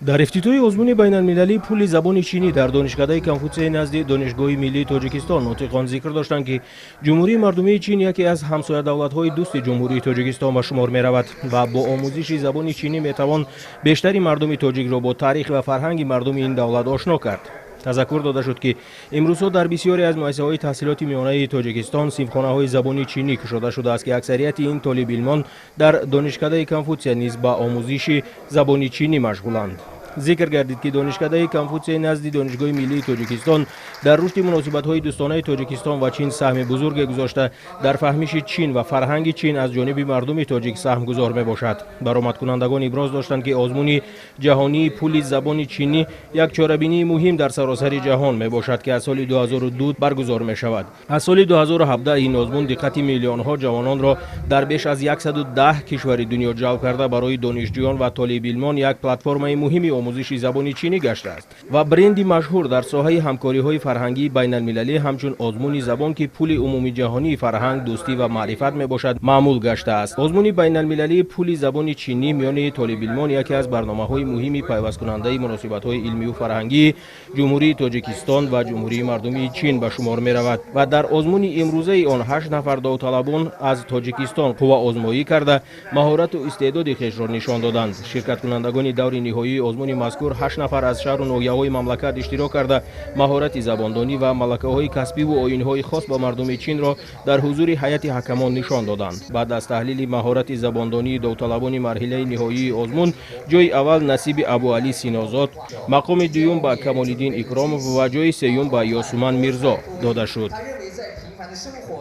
Дар ифтитоҳи озмуни байналмилалии пули забони чинӣ дар Донишкадаи Конфутсияи назди Донишгоҳи миллии Тоҷикистон нотиқон зикр доштанд, ки Ҷумҳурии Мардумии Чин яке аз ҳамсоядавлатҳои дӯсти Ҷумҳурии Тоҷикистон ба шумор меравад ва бо омӯзиши забони чинӣ метавон бештари мардуми тоҷикро бо таърих ва фарҳанги мардуми ин давлат ошно кард. Тазаккур дода шуд, ки имрӯзҳо дар бисёре аз муассисаҳои таҳсилоти миёнаи Тоҷикистон синфхонаҳои забони чинӣ кушода шудааст, ки аксарияти ин толибилмон дар Донишкадаи Конфутсия низ ба омӯзиши забони чинӣ машғуланд. Зикр гардид, ки Донишкадаи Конфутсияи назди Донишгоҳи миллии Тоҷикистон дар рушди муносибатҳои дӯстонаи Тоҷикистон ва Чин саҳми бузурге гузошта, дар фаҳмиши Чин ва фарҳанги Чин аз ҷониби мардуми тоҷик саҳмгузор мебошад. Баромадкунандагон иброз доштанд, ки озмуни ҷаҳонии пули забони чинӣ як чорабинии муҳим дар саросари ҷаҳон мебошад, ки аз соли 2002 баргузор мешавад. Аз соли 2017 ин озмун диққати миллионҳо ҷавононро дар беш аз 110 кишвари дунё ҷалб карда, барои донишҷӯён ва толибилмон як платформаи муҳими омӯзиши забони чинӣ гаштааст ва бренди машҳур дар соҳаи ҳамкориҳои фарҳангии байналмилалӣ ҳамчун озмуни забон, ки пули умумиҷаҳонии фарҳанг, дӯстӣ ва маърифат мебошад, маъмул гаштааст. Озмуни байналмилалии пули забони чинӣ миёни толибилмон яке аз барномаҳои муҳими пайвасткунандаи муносибатҳои илмию фарҳангии Ҷумҳурии Тоҷикистон ва Ҷумҳурии Мардумии Чин ба шумор меравад ва дар озмуни имрӯзаи он ҳашт нафар довталабон аз Тоҷикистон қувваозмоӣ карда, маҳорату истеъдоди хешро нишон доданд. Ширкаткунандагони даври ниҳоии озмуни мазкур ҳашт нафар аз шаҳру ноҳияҳои мамлакат иштирок карда, маҳорати забондонӣ ва малакаҳои касбиву оинҳои хос ба мардуми Чинро дар ҳузури ҳайати ҳакамон нишон доданд. Баъд аз таҳлили маҳорати забондонии довталабони марҳилаи ниҳоии озмун, ҷои аввал насиби Абуалӣ Синозод, мақоми дуюм ба Камолиддин Икромов ва ҷои сеюм ба Ёсуман Мирзо дода шуд. 他认为在平凡的生活